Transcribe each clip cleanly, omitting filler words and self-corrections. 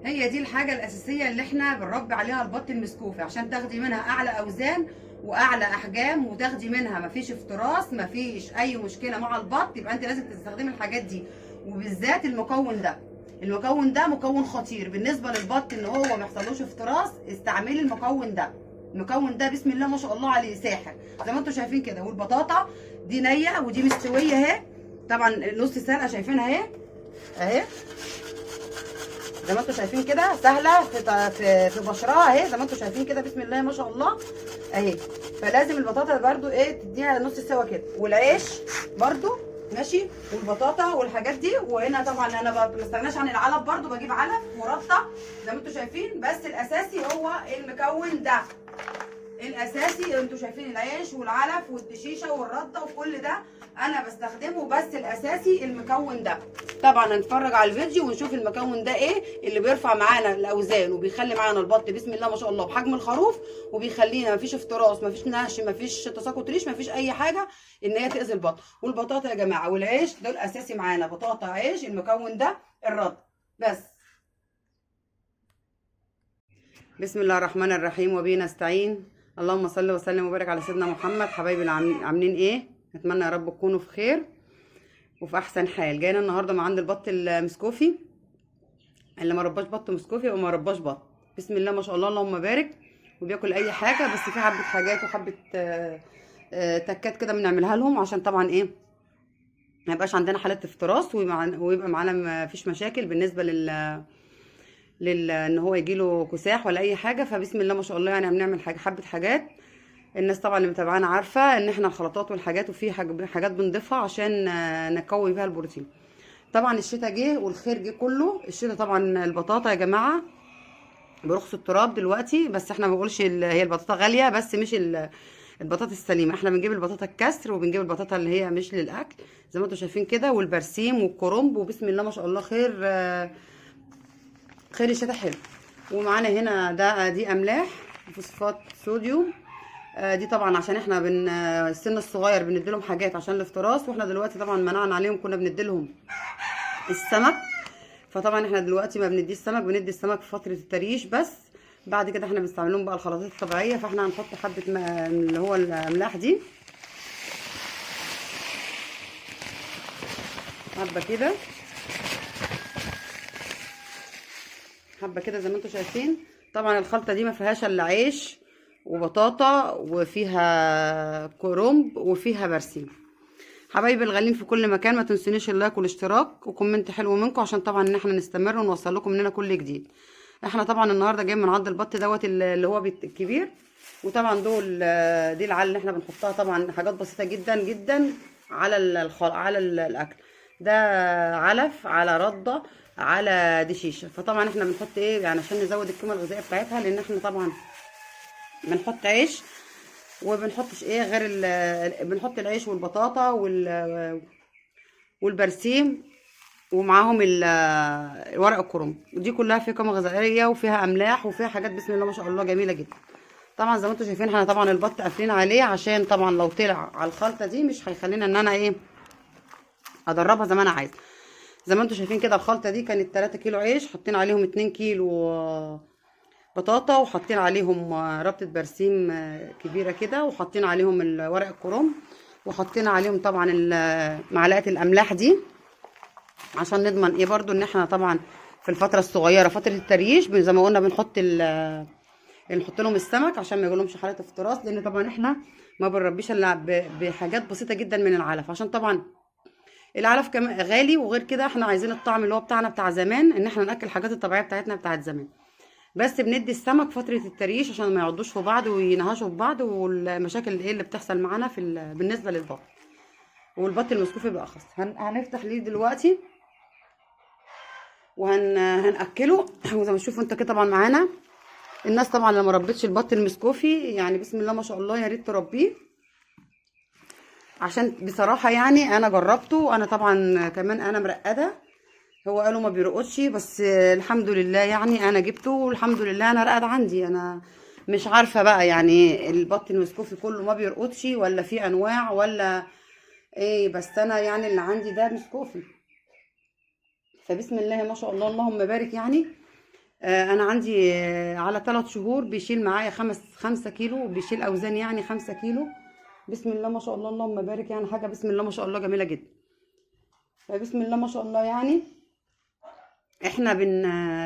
هي دي الحاجة الاساسية اللي احنا بنربي عليها البط المسكوفي، عشان تاخدي منها اعلى اوزان واعلى احجام، وتاخدي منها مفيش افتراس، مفيش اي مشكلة مع البط. يبقى انت لازم تستخدمي الحاجات دي، وبالذات المكون ده. المكون ده مكون خطير بالنسبة للبط، ان هو ما يحصلوش افتراس. استعملي المكون ده. المكون ده بسم الله ما شاء الله عليه ساحر زي ما انتم شايفين كده. والبطاطا دي نيه ودي مستوية اهي، طبعا نص سلقه شايفينها اهي اهي زي ما انتم شايفين كده، سهلة في بشرها اهي زي ما انتم شايفين كده، بسم الله ما شاء الله اهي. فلازم البطاطا برده ايه تديها نص سوا كده، والعيش برده ماشي، والبطاطا والحاجات دي. وهنا طبعا انا ما استغناش عن العلف برده، بجيب علف وربطه زي ما انتم شايفين. بس الاساسي هو المكون ده الاساسي، انتوا شايفين العيش والعلف والدشيشه والرده وكل ده انا بستخدمه، بس الاساسي المكون ده. طبعا هنتفرج على الفيديو ونشوف المكون ده ايه اللي بيرفع معانا الاوزان وبيخلي معانا البط بسم الله ما شاء الله بحجم الخروف، وبيخلينا مفيش افتراس، مفيش نهش، مفيش تساقط ريش، مفيش اي حاجة ان هي تاذي البط. والبطاطا يا جماعة والعيش دول اساسي معانا، بطاطا عيش المكون ده الرد بس. بسم الله الرحمن الرحيم وبه نستعين، اللهم صل وسلم وبارك على سيدنا محمد. حبايبي عاملين ايه؟ اتمنى يا رب تكونوا في خير وفي احسن حال. جاينا النهارده مع عند البط المسكوفي، اللي ما رباش بط مسكوفي وما رباش بط، بسم الله ما شاء الله اللهم بارك، وبياكل اي حاجة، بس في حبه حاجات وحبه تكات كده بنعملها لهم عشان طبعا ايه ما يبقاش عندنا حاله افتراس، ويبقى معانا ما فيش مشاكل بالنسبة لل ان هو يجيله كساح ولا اي حاجة. فبسم الله ما شاء الله يعني بنعمل حاجة، حبه حاجات. الناس طبعا اللي متابعانا عارفه ان احنا الخلطات والحاجات، وفي حاجات بنضيفها عشان نقوي بيها البروتين. طبعا الشتاء جه والخير جه كله. الشتاء طبعا البطاطا يا جماعة برخص التراب دلوقتي، بس احنا ما بنقولش هي البطاطا غالية، بس مش البطاطا السليمة. احنا بنجيب البطاطا الكسر وبنجيب البطاطا اللي هي مش للاكل زي ما انتم شايفين كده، والبرسيم والكرنب، وبسم الله ما شاء الله خير خير الشتاء حلو. ومعانا هنا ده دي املاح فوسفات صوديوم، دي طبعا عشان احنا السن الصغير بندي لهم حاجات عشان الافتراس، واحنا دلوقتي طبعا منعنا عليهم، كنا بندي لهم السمك، فطبعا احنا دلوقتي ما بنديش السمك، بندي السمك في فترة التريش بس، بعد كده احنا بنستعمل لهم بقى الخلطات الطبيعية. فاحنا هنحط حبه اللي هو الاملاح دي حبه كده حبه كده زي ما انتم شايفين. طبعا الخلطة دي ما فيهاش الا عيش وبطاطا وفيها كرنب وفيها برسيم. حبايبي الغاليين في كل مكان، ما تنسونيش ال like والاشتراك و comment حلو منكم، عشان طبعا ان احنا نستمر ونوصل لكم مننا كل جديد. احنا طبعا النهارده جايين من عند البط دوت اللي هو الكبير، وطبعا دول دي العلة اللي احنا بنحطها، طبعا حاجات بسيطة جدا جدا على على الاكل ده، علف على رده على دشيشه. فطبعا احنا بنحط ايه يعني عشان نزود القيمة الغذائية بتاعتها، لان احنا طبعا بنحط عيش وبنحطش ايه غير بنحط العيش والبطاطا والبرسيم ومعاهم ورق الكرنب، ودي كلها فيها قيمة غذائية وفيها املاح وفيها حاجات بسم الله ما شاء الله جميلة جدا. طبعا زي ما انتم شايفين احنا طبعا البط قافلين عليه، عشان طبعا لو طلع على الخلطة دي مش هيخلينا ان انا ايه ادربها زي ما انا عايزه. زي ما انتم شايفين كده الخلطة دي كانت 3 كيلو عيش، حاطين عليهم 2 كيلو بطاطا، وحاطين عليهم ربطه برسيم كبيرة كده، وحاطين عليهم ورق الكرنب، وحاطين عليهم طبعا معلقه الاملاح دي عشان نضمن ايه برضو ان احنا طبعا في الفترة الصغيرة فترة التريش زي ما قلنا بنحط لهم السمك عشان ما يجيلهمش حاله افتراس، لان طبعا احنا ما بنربيش الا بحاجات بسيطة جدا من العلف، عشان طبعا العلف كمان غالي، وغير كده احنا عايزين الطعم اللي هو بتاعنا بتاع زمان، ان احنا ناكل الحاجات الطبيعية بتاعتنا بتاعت زمان. بس بندي السمك فترة التريش عشان ما يعضوش في بعض وينهشوا في بعض، والمشاكل ايه اللي بتحصل معانا في بالنسبة للبط والبط المسكوفي بالاخص. هنفتح ليه دلوقتي وهنأكله. وزي ما تشوفوا انت كده طبعا معانا الناس طبعا اللي ما ربتش البط المسكوفي يعني بسم الله ما شاء الله يا ريت تربيه، عشان بصراحة يعني انا جربته، انا طبعا كمان انا مرقده، هو قالوا ما بيرقدش، بس الحمد لله يعني انا جبته والحمد لله انا رقد عندي. انا مش عارفه بقى يعني البط المسكوفي كله ما بيرقدش ولا في انواع ولا ايه، بس انا يعني اللي عندي ده مسكوفي، فبسم الله ما شاء الله اللهم بارك. يعني انا عندي على 3 شهور بيشيل معايا 5 كيلو، بيشيل اوزان يعني 5 كيلو. بسم الله ما شاء الله اللهم بارك، يعني حاجة بسم الله ما شاء الله جميلة جدا. فبسم الله ما شاء الله يعني احنا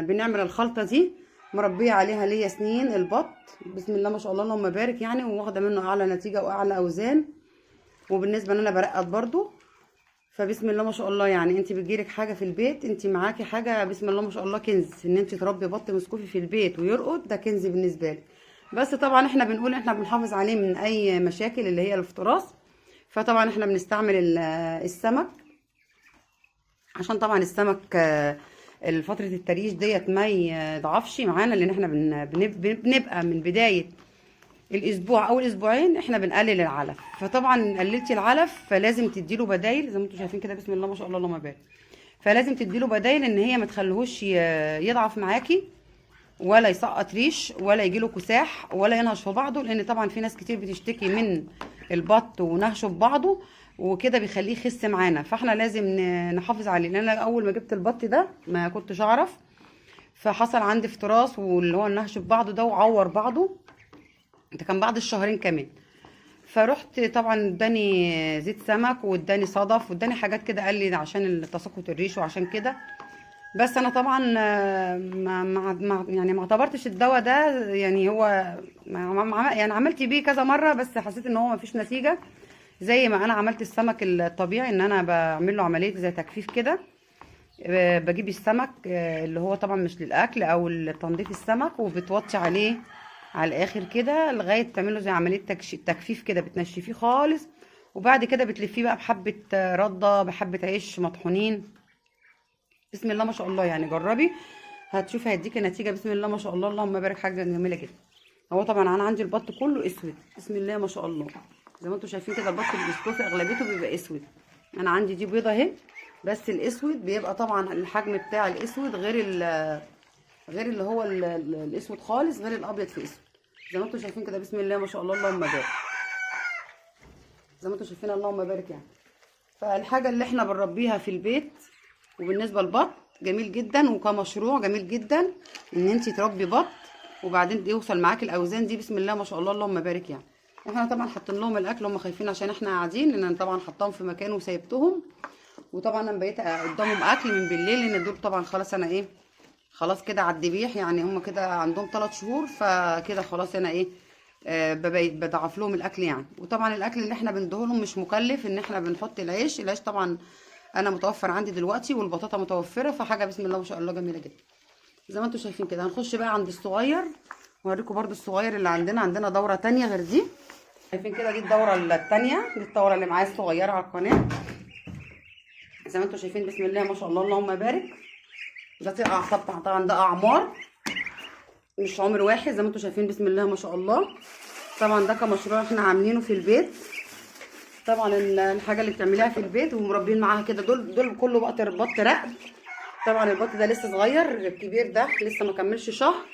بنعمل الخلطة دي، مربيه عليها ليا سنين البط، بسم الله ما شاء الله اللهم بارك يعني، وواخده منه اعلى نتيجة واعلى اوزان. وبالنسبة ان انا برقد برضو، فبسم الله ما شاء الله يعني انت بتجيلك حاجة في البيت، انت معاكي حاجة بسم الله ما شاء الله كنز. ان انت تربي بط مسكوفي في البيت ويرقد، ده كنز بالنسبة لك. بس طبعا احنا بنقول احنا بنحافظ عليه من اي مشاكل اللي هي الافتراس. فطبعا احنا بنستعمل السمك، عشان طبعا السمك فترة التريش ديت ما يضعفش معانا، لان احنا بنبقى من بداية الاسبوع او الاسبوعين احنا بنقلل العلف. فطبعا قللتي العلف فلازم تديله بدايل، زي ما انتم شايفين كده بسم الله ما شاء الله اللهم بارك. فلازم تديله بدايل ان هي ما تخليهوش يضعف معاكي، ولا يسقط ريش، ولا يجيله كساح، ولا ينهش في بعضه. لان طبعا في ناس كتير بتشتكي من البط ونهشه في بعضه وكده، بيخليه يخس معانا. فاحنا لازم نحافظ عليه. لان انا اول ما جبت البط ده ما كنتش اعرف، فحصل عندي افتراس واللي هو النهش في بعضه ده، وعور بعضه، ده كان بعد الشهرين كمان. فرحت طبعا اداني زيت سمك، واداني صدف، واداني حاجات كده، قال لي ده عشان تساقط الريش وعشان كده. بس انا طبعا ما يعني ما اعتبرتش الدواء ده، يعني هو ما يعني عملت بيه كذا مرة، بس حسيت ان هو ما فيش نتيجة. زي ما انا عملت السمك الطبيعي، ان انا بعمل له عملية زي تجفيف كده، بجيب السمك اللي هو طبعا مش للاكل او تنظيف السمك، وبتوطي عليه على الاخر كده لغاية تعمله زي عملية تجفيف كده، بتنشفيه خالص، وبعد كده بتلفيه بقى بحبه رده، بحبه عيش مطحونين. بسم الله ما شاء الله يعني جربي هتشوفي هيديكي نتيجة بسم الله ما شاء الله اللهم بارك، حاجة جميلة جدا. هو طبعا انا عندي البط كله اسود بسم الله ما شاء الله، زي ما انتم شايفين كده البط المسكوفي اغلبيته بيبقى اسود. انا عندي دي بيضة اهي، بس الاسود بيبقى طبعا الحجم بتاع الاسود غير اللي هو الاسود خالص، غير الابيض في اسود. زي ما انتم شايفين كده بسم الله ما شاء الله اللهم بارك، زي ما انتم شايفين اللهم بارك يعني. فالحاجه اللي احنا بنربيها في البيت، وبالنسبة للبط جميل جدا، وكمشروع جميل جدا ان انت تربي بط وبعدين يوصل معاك الاوزان دي بسم الله ما شاء الله اللهم بارك يعني. احنا طبعا حاطين لهم الاكل، هم خايفين عشان احنا قاعدين، لان انا طبعا حطاهم في مكان وسايبتهم، وطبعا انا بقيت قدامهم اكل من بالليل، لان دول طبعا خلاص انا ايه خلاص كده على الذبيح يعني، هم كده عندهم 3 شهور، فكده خلاص انا ايه بضعف لهم الاكل يعني. وطبعا الاكل اللي احنا بنديه لهم مش مكلف، ان احنا بنحط العيش، العيش طبعا انا متوفر عندي دلوقتي، والبطاطا متوفرة، فحاجه بسم الله ما شاء الله جميلة جدا زي ما انتم شايفين كده. هنخش بقى عند الصغير، وهوريكم برده الصغير اللي عندنا. عندنا دوره تانية غير دي، شايفين كده، دي الدورة التانية، دي الدورة اللي معايا الصغيرة على القناة زي ما انتم شايفين بسم الله ما شاء الله اللهم بارك. ده طبعا ده اعمار مش عمر واحد زي ما انتم شايفين بسم الله ما شاء الله. طبعا ده كمشروع احنا عاملينه في البيت، طبعا الحاجة اللي بتعمليها في البيت ومربين معاها كده. دول كله بط رقد. طبعا البط ده لسه صغير، الكبير ده لسه ما كملش شهر.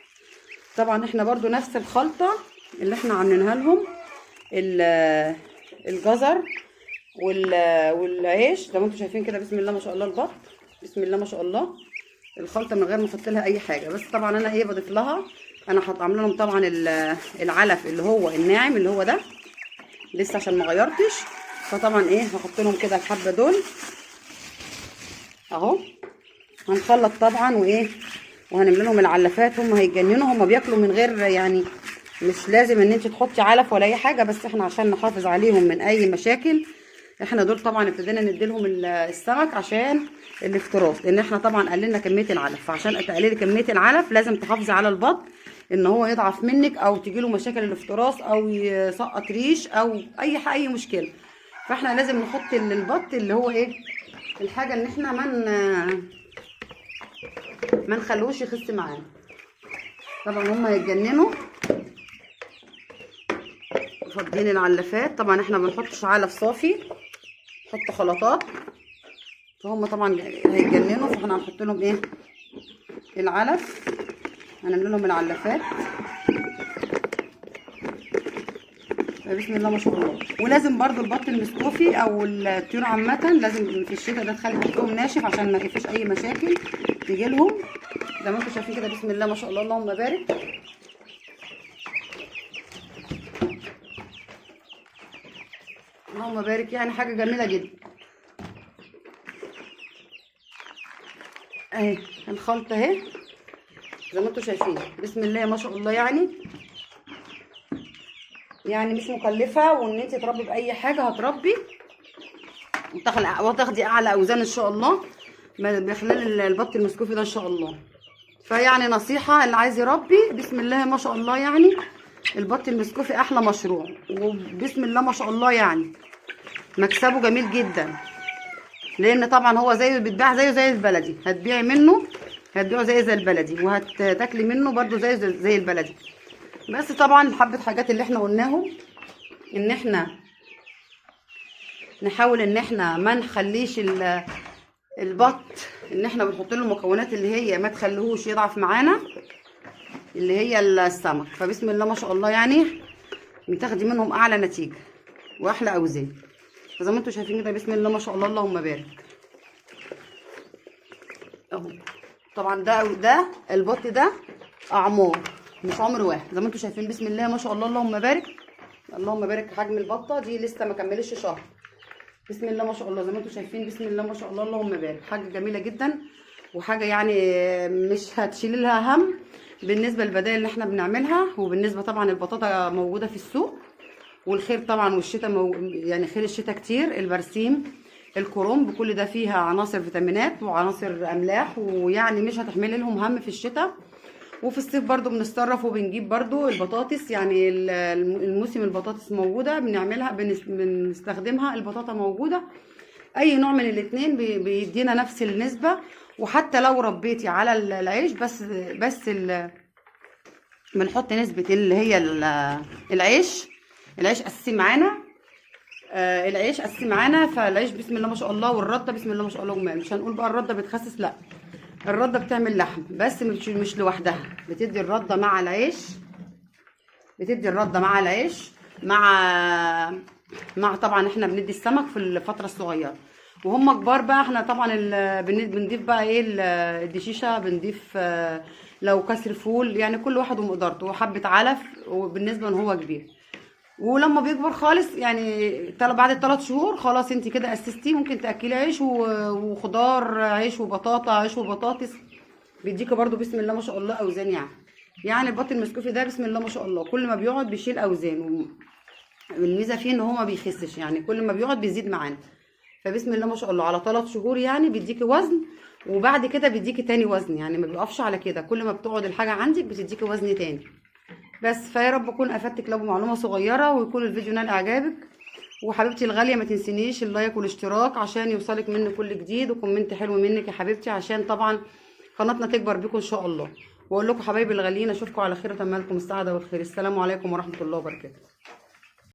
طبعا احنا برضو نفس الخلطة اللي احنا عاملينها لهم، الجزر والعيش زي ما انتم شايفين كده بسم الله ما شاء الله. البط بسم الله ما شاء الله الخلطة من غير ما احط لها اي حاجة، بس طبعا انا ايه بضيف لها، انا عامله لهم طبعا العلف اللي هو الناعم اللي هو ده لسه عشان ما غيرتش، فطبعا ايه هحط لهم كده الحبة دول اهو. هنخلط طبعا وايه وهنملى لهم العلافات، هم هيتجننوا، هم بياكلوا من غير يعني مش لازم ان انت تحطي علف ولا اي حاجة، بس احنا عشان نحافظ عليهم من اي مشاكل احنا دول طبعا ابتدينا نديلهم السمك عشان الافتراس، لان احنا طبعا قللنا كمية العلف، فعشان تقللي كمية العلف لازم تحافظي على البط ان هو يضعف منك او تجيله مشاكل الافتراس او يسقط ريش او اي مشكلة. فاحنا لازم نحط للبط اللي هو ايه الحاجة ان احنا ما نخلوش يخس معانا. طبعا هم هيتجننوا فاضيين العلافات، طبعا احنا ما بنحطش علف صافي، نحط خلطات، فهم طبعا هيتجننوا، فاحنا هنحط لهم ايه العلف، هنعمل لهم العلافات بسم الله ما شاء الله. ولازم برضو البط المسكوفي او الطيور عامة لازم في الشتاء ده تخلي بطهم ناشف عشان ما فيش اي مشاكل تجي لهم. زي ما انتم شايفين كده بسم الله ما شاء الله اللهم بارك. اللهم بارك، يعني حاجة جميلة جدا. اهي الخلطة اهي زي ما انتم شايفين بسم الله ما شاء الله، يعني مش مكلفة، وان انت تربي باي حاجة هتربي وتاخدي اعلى اوزان ان شاء الله بخلال البط المسكوفي ده ان شاء الله. فيعني نصيحة اللي عايز يربي بسم الله ما شاء الله، يعني البط المسكوفي احلى مشروع، وبسم الله ما شاء الله يعني مكسبه جميل جدا، لان طبعا هو زيه بيتباع زيه زي البلدي، هتبيعي منه هتبيعه زي البلدي، وهتاكلي منه برده زي البلدي. بس طبعا حبه حاجات اللي احنا قلناهم، ان احنا نحاول ان احنا ما نخليش البط، ان احنا بنحط له المكونات اللي هي ما تخليهوش يضعف معانا، اللي هي السمك. فبسم الله ما شاء الله يعني بتاخدي منهم اعلى نتيجة واحلى اوزان. فزي ما انتم شايفين كده بسم الله ما شاء الله اللهم بارك اهو. طبعا ده البط ده اعمار مش عمر واحد، زي ما انتم شايفين بسم الله ما شاء الله اللهم بارك اللهم بارك. حجم البطة دي لسه ما كملتش شهر، بسم الله ما شاء الله. زي ما انتم شايفين بسم الله ما شاء الله اللهم بارك، حاجة جميلة جدا، وحاجه يعني مش هتشيل لها هم بالنسبة للبدائل اللي احنا بنعملها. وبالنسبة طبعا البطاطا موجودة في السوق، والخير طبعا والشتاء يعني خير الشتاء كتير، البرسيم، الكرنب، كل ده فيها عناصر فيتامينات وعناصر املاح، ويعني مش هتحملي لهم هم في الشتاء. وفي الصيف برضو بنتصرف وبنجيب برضو البطاطس، يعني الموسم البطاطس موجودة بنعملها، بنستخدمها، البطاطا موجودة، اي نوع من الاتنين بيدينا نفس النسبة. وحتى لو ربيتي على العيش بس بنحط نسبه اللي هي العيش، العيش اساسي معانا، العيش اساسي معانا. فالعيش بسم الله ما شاء الله، والرده بسم الله ما شاء الله. مش هنقول بقى الردة بتخسس، لا، الردة بتعمل لحم بس مش لوحدها، بتدي الردة مع العيش، بتدي الردة مع العيش مع طبعا احنا بندي السمك في الفترة الصغيرة، وهم كبار بقى احنا طبعا بنضيف بقى ايه الدشيشه، بنضيف لو كسر فول، يعني كل واحد ومقدرته، وحبه علف، وبالنسبة ان هو كبير. ولما بيكبر خالص يعني بعد 3 شهور خلاص انت كده اسستيه، ممكن تاكلي عيش وخضار، عيش وبطاطا، عيش وبطاطس، بيديكي برده بسم الله ما شاء الله اوزان. يعني البط المسكوفي ده بسم الله ما شاء الله كل ما بيقعد بيشيل اوزان، والميزة فيه ان هو ما بيخسش، يعني كل ما بيقعد بيزيد معانا. فبسم الله ما شاء الله على 3 شهور يعني بيديكي وزن، وبعد كده بيديكي تاني وزن، يعني ما بيقفش على كده، كل ما بتقعد الحاجة عندك بتديكي وزن تاني. بس فيا رب اكون افدتك لو بمعلومة صغيرة، ويكون الفيديو نال اعجابك. وحبيبتي الغالية ما تنسينيش ال like والاشتراك عشان يوصلك مني كل جديد، و comment حلو منك يا حبيبتي، عشان طبعا قناتنا تكبر بيكم ان شاء الله. واقول لكم حبايبي الغاليين اشوفكم على خير، واتمنى لكم السعادة والخير. السلام عليكم ورحمة الله وبركاته.